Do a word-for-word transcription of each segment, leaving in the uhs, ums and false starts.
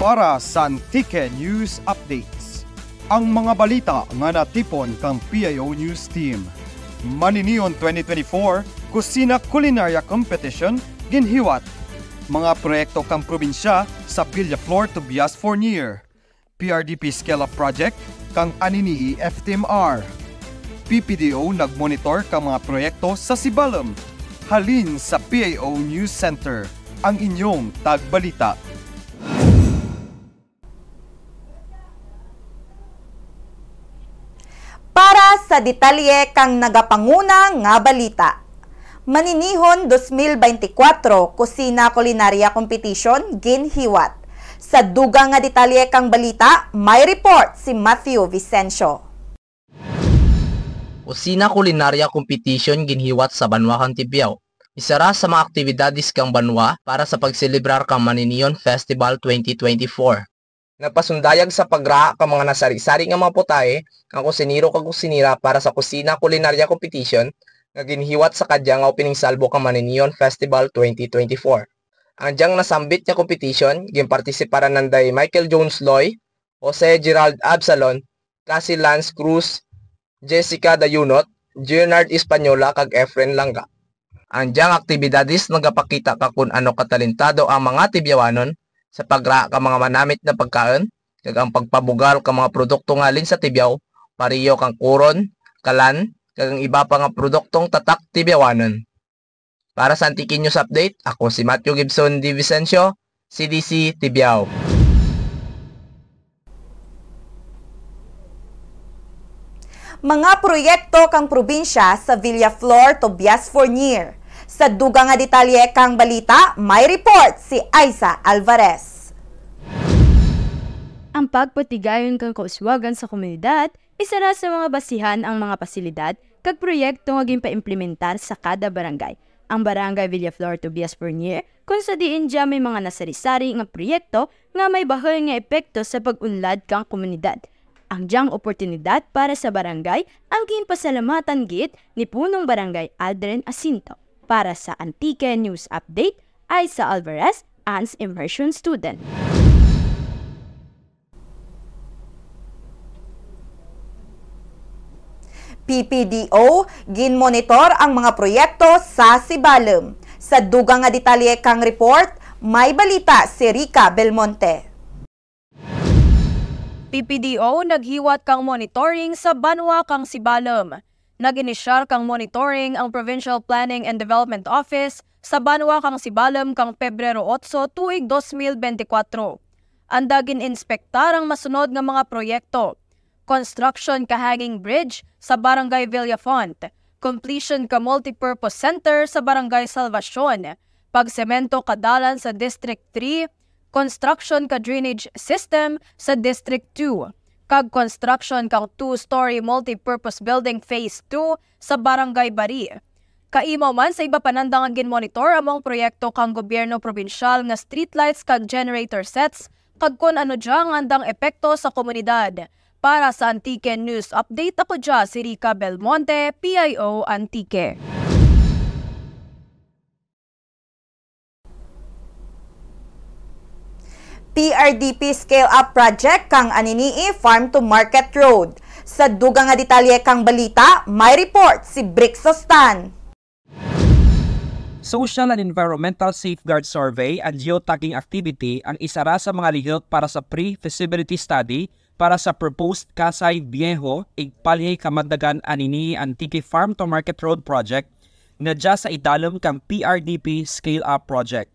Para sa Antique News Updates, ang mga balita nga natipon kang P I O News Team. Maninion twenty twenty-four, Kusina Kulinarya Competition, ginhiwat. Mga proyekto kang probinsya sa Villaflor, Tobias Fornier. P R D P Scale Up Project kang Anini-y F T M R. P P D O nagmonitor kang mga proyekto sa Sibalom. Halin sa P I O News Center, ang inyong tagbalita. Para sa detalye kang nagapanguna nga balita. Maninihon dos mil beintikwatro Kusina Kulinarya Competition ginhiwat. Sa dugang nga detalye kang balita, may report si Matthew Vicencio. Kusina Kulinarya Competition ginhiwat sa banwa kang Tibiao. Isara sa mga aktibidades kang banwa para sa pagselebrar kang Maninion Festival twenty twenty-four. Nagpasundayag sa pagraha kang mga nasari-sari nga mga putahe ang kusinero kag kusinera para sa Kusina Kulinarya Competition nga ginhiwat sa kadya nga opening salvo kang Maninion Festival twenty twenty-four. Ang dyang nasambit nga competition, ginpartisiparan nanday Michael Jones Loy, Jose Gerald Absalon, Cassie Lance Cruz, Jessica Dayunot, Leonard Española, kag Efren Langga. Ang dyang aktibidades nagapakita ka kon ano katalentado ang mga Tibiawanon sa pagraha ka mga manamit nga pagkaon, kag ang pagpabugal ka mga produkto nga halin sa Tibiao, pareho kang kuron, kalan, kag ang iba pa nga produktong tatak Tibiawanon. Para sa Antique News Update, ako si Matthew Gibson D. Vicencio, C D C Tibiao. Mga proyekto kang probinsya sa Villaflor, Tobias Fornier. Sa dugang nga detalye kang balita, may report si Aiza Alvarez. Ang pagpatigayon kang kauswagan sa komunidad, isara sa mga basihan ang mga pasilidad kag proyekto nga ginpaimplementar sa kada barangay. Ang Barangay Villaflor Tobias Fornier, kon sa diin dya may mga nasari-sari nga proyekto nga may bahul nga epekto sa pag-unlad kang komunidad. Ang dyang oportunidad para sa barangay ang ginpasalamatan gid ni Punong Barangay Aldrin Asinto. Para sa Antique News Update, Aiza Alvarez, ANS Immersion Student. P P D O, ginmonitor ang mga proyekto sa Sibalom. Sa dugang nga detalye kang report, may balita si Rica Belmonte. P P D O naghiwat kang monitoring sa banwa kang Sibalom. Nag-inisyar kang monitoring ang Provincial Planning and Development Office sa banwa kang Sibalom kang Pebrero otso tuig dos mil beintikwatro. Anda gin-inspektar ang masunod nga mga proyekto: construction ka hanging bridge sa Barangay Villafont, completion ka multipurpose center sa Barangay Salvacion, pagsemento ka dalan sa District three, construction ka drainage system sa District two, kag construction kang two-story multipurpose building phase two sa Barangay Bari. Kaimaw man sa iba pa nanda nga ginmonitor amo ang proyekto kang gobyerno probinsyal nga streetlights kag generator sets, kag kon ano dya ang andang epekto sa komunidad. Para sa Antique News Update, ako dya si Rica Belmonte, P I O Antique. P R D P Scale Up Project kang Anini-y Farm to Market Road. Sa dugang nga detalye kang balita, may report si Brixo Stan. Social and Environmental Safeguard Survey and Geotagging Activity ang isara sa mga lihok para sa pre-feasibility study para sa proposed Casay Viejo, Igpalyay, Kamandagan, Anini-y, Antique Farm to Market Road Project nga dya sa idalum kang P R D P Scale Up Project.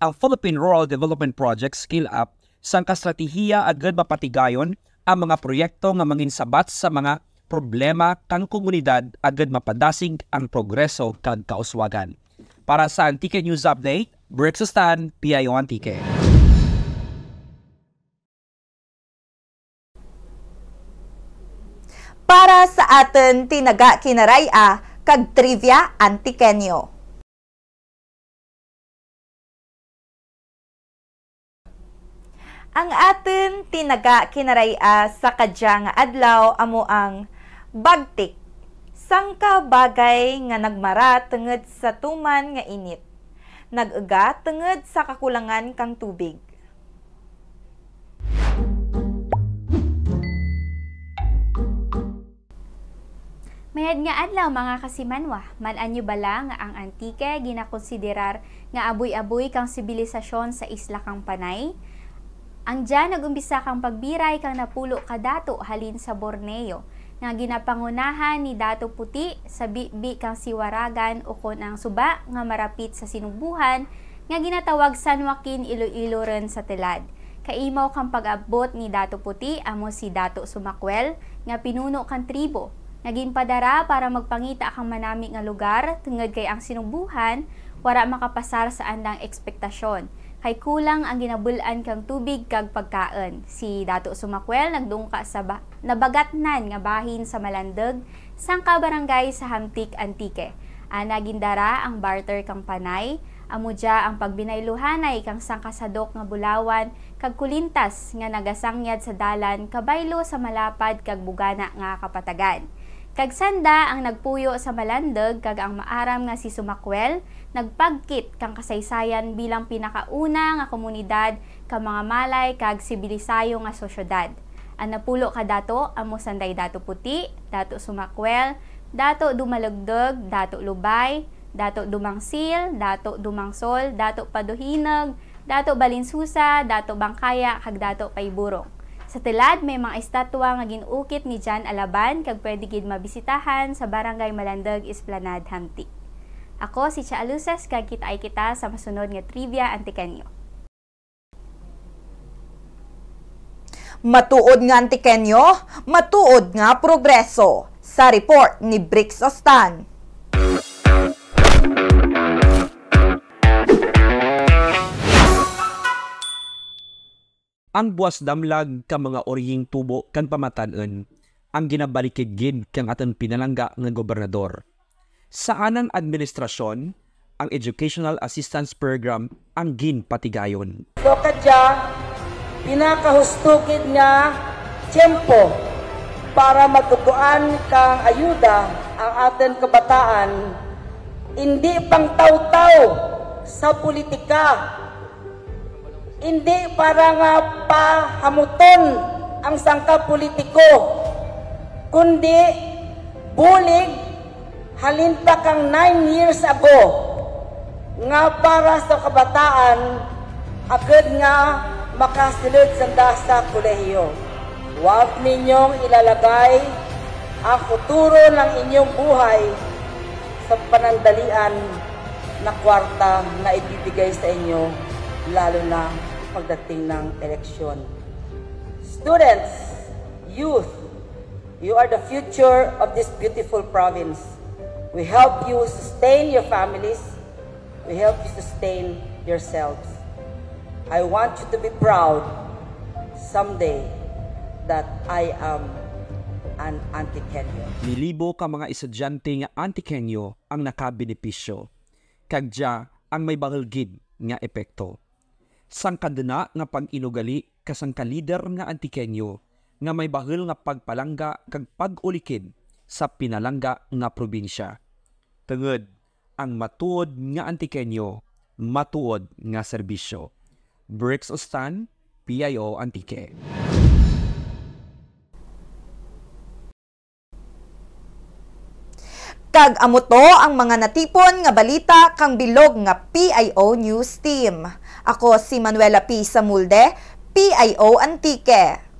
Ang Philippine Rural Development Project Scale Up sangka estratehiya agud mapatigayon ang mga proyekto nga mangin sabat sa mga problema kang komunidad agud mapadasig ang progreso kag kauswagan. Para sa Antique News Update, Brixo Stan, P I O Antique. Para sa atun tinaga Kinaray-a kag Trivia Antiqueño. Ang atun tinaga Kinaray-a sa kadya nga adlaw amo ang bagtik, sangka bagay nga nagmara tungud sa tuman nga init, nag-uga tungud sa kakulangan kang tubig. Mayad nga adlaw, mga kasimanwa. Man-an nyo bala nga ang Antique ginakonsiderar nga aboy-aboy kang sibilisasyon sa isla kang Panay? Ang dya nag-umpisa kang pagbiray kang napulo ka dato halin sa Borneo, nga ginapangunahan ni Dato Puti sa bibi kang Siwaragan ukon ang suba nga marapit sa Sinugbuhan, nga ginatawag San Joaquin, Iloilo run sa tulad. Kaimaw kang pag-abot ni Dato Puti amo si Dato Sumakwel, nga pinuno kang tribo, nga ginpadara para magpangita kang manami nga lugar, tungod kay ang Sinugbuhan wara makapasar sa andang ekspektasyon, kay kulang ang ginabul-an kang tubig kag pagkaun. Si Dato Sumakwel nagdungka sa ba-, nabagatnan nga bahin sa Malandog, sangka barangay sa Hamtic, Antique. Ana gindara ang barter kang Panay, amo dya ang pagbinayluhanay kang sangka sadok nga bulawan kag kulintas nga nagasangyad sa dalan kabaylo sa malapad kag bugana nga kapatagan. Kag sanda ang nagpuyo sa Malandog kag ang maaram nga si Sumakwel nagpagkit kang kasaysayan bilang pinakauna nga komunidad ka mga malay kag sibilisayo nga sosyedad. Ang napulo ka dato amo sanday Dato Puti, Dato Sumakwel, Dato Dumalugdug, Dato Lubay, Dato Dumangsil, Dato Dumangsol, Dato Paduhinug, Dato Balinsusa, Dato Bangkaya, kag Dato Paiburong. Sa tulad, may mga estatwa nga gin-ukit ni John Alaban kag pwede gid mabisitahan sa Barangay Malandog Esplanade, Hamtic. Ako si Cha Aluces, kag kit-ay kita sa masunod nga Trivia Antiqueño. Matuod nga Antiqueño, matuod nga progreso. Sa report ni Brix Ostan. Ang buwas damlag ka mga urihing tubo kag pamatan-un ang ginabalikid gid kang atun pinalangga nga gobernador. Sa anang administrasyon, ang Educational Assistance Program ang ginpatigayon. So, kadya, pinakahusto gid nga tiyempo para matugruan kang ayuda ang atun kabataan, indi pangtawtaw sa politika, indi para nga pahamuton ang sangka politiko, kundi bulig halin pa kang nine years ago nga para sa kabataan, agud nga makasulud sanda sa kolehiyo. Huwag ninyong ilalagay ang futuro ng inyong buhay sa panandalian na kwarta na ibibigay sa inyo, lalo na pagdating ng eleksyon. Students, youth, you are the future of this beautiful province. We help you sustain your families. We help you sustain yourselves. I want you to be proud someday that I am an Antiqueño. Milibo ka mga estudyante nga Antiqueño ang nakabenepisyo. Kag dya ang may bahul gid nga epekto. Sangka duna nga pag-inugali ka sangka lider nga Antiqueño nga may bahul nga pagpalangga kag pag-ulikid sa pinalangga nga probinsya. Tungud, ang matuod nga Antiqueño, matuod nga serbisyo. Brix Ostan, P I O Antique. Kag amo to ang mga natipon nga balita kang bilog nga P I O News Team. Ako si Manuela P. Samulde, P I O Antique.